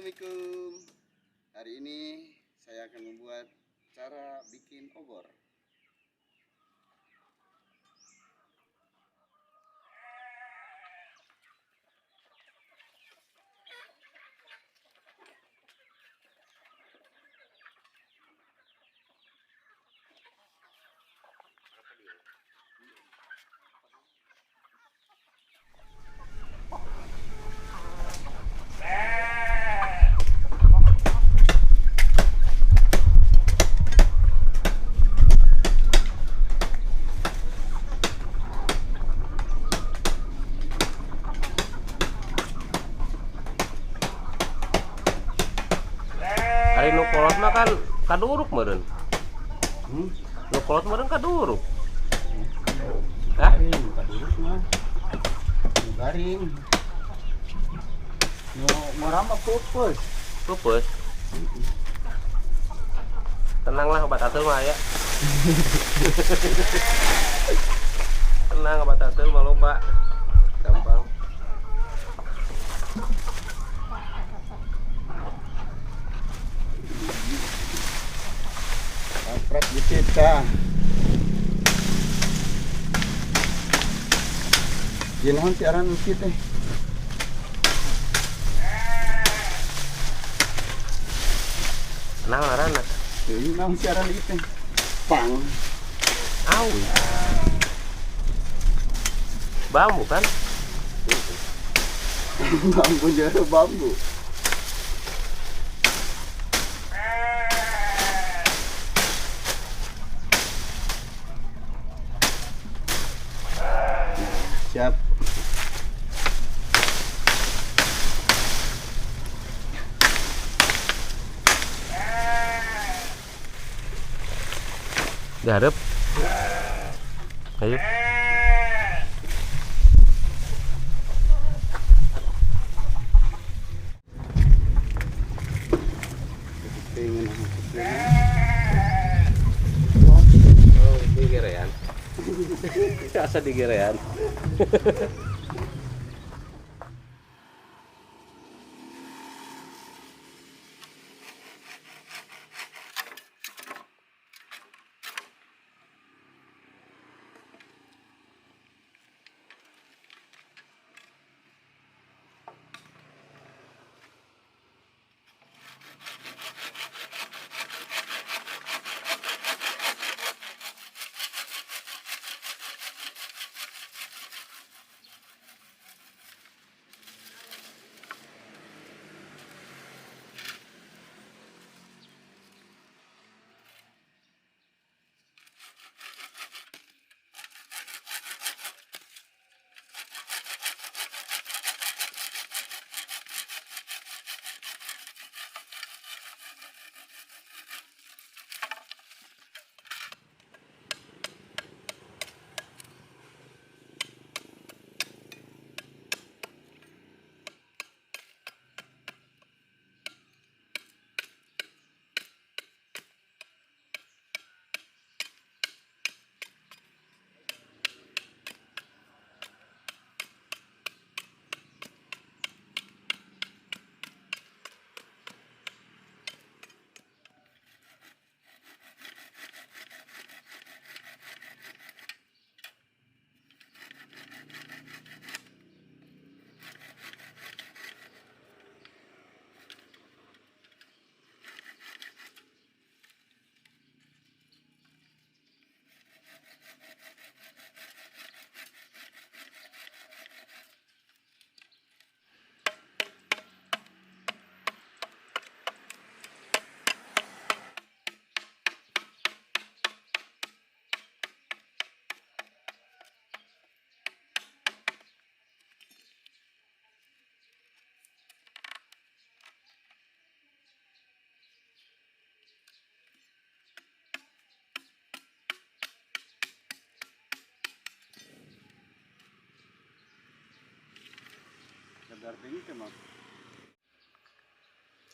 Assalamualaikum. Hari ini saya akan membuat cara bikin obor. Ari nu kolot mah kan kaduruk meureun. Nu kolot meureun kaduruk. Hah? Garing, kaduruk mah. Nu garing. Nu ngorama pupus. Pupus. Tenanglah, obat atul mah aya. Tenang, obat atul mah loba. Gampang. Kampret dicipta. Ieu naon ti aran ieu teh? Naon ngaranna? Ieu naon ti aran ieu teh? Pang. Au. Bambu kan? Bambu jero bambu. Siap. Diharap. Ayo. Pengen aku. Oh, digerean. Asa digerean.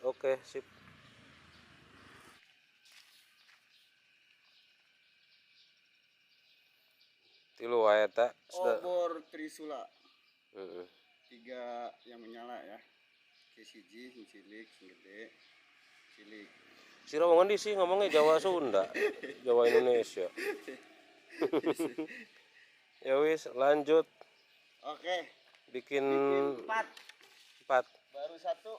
Oke, sip. Tilu wae eta. Obor Trisula. Heeh. 3 yang menyala ya. Ki siji sing cilik, sing gede. Cilik. Sira wong endi sih ngomongnya Jawa Sunda, Jawa Indonesia. Ya wis, lanjut. Oke. Bikin Bikin 4. 4. Baru 1.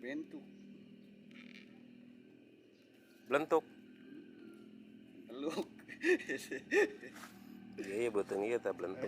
Bentuk. Bentuk. Teluk. Iya, iya, beuteung ieu tah bentuk.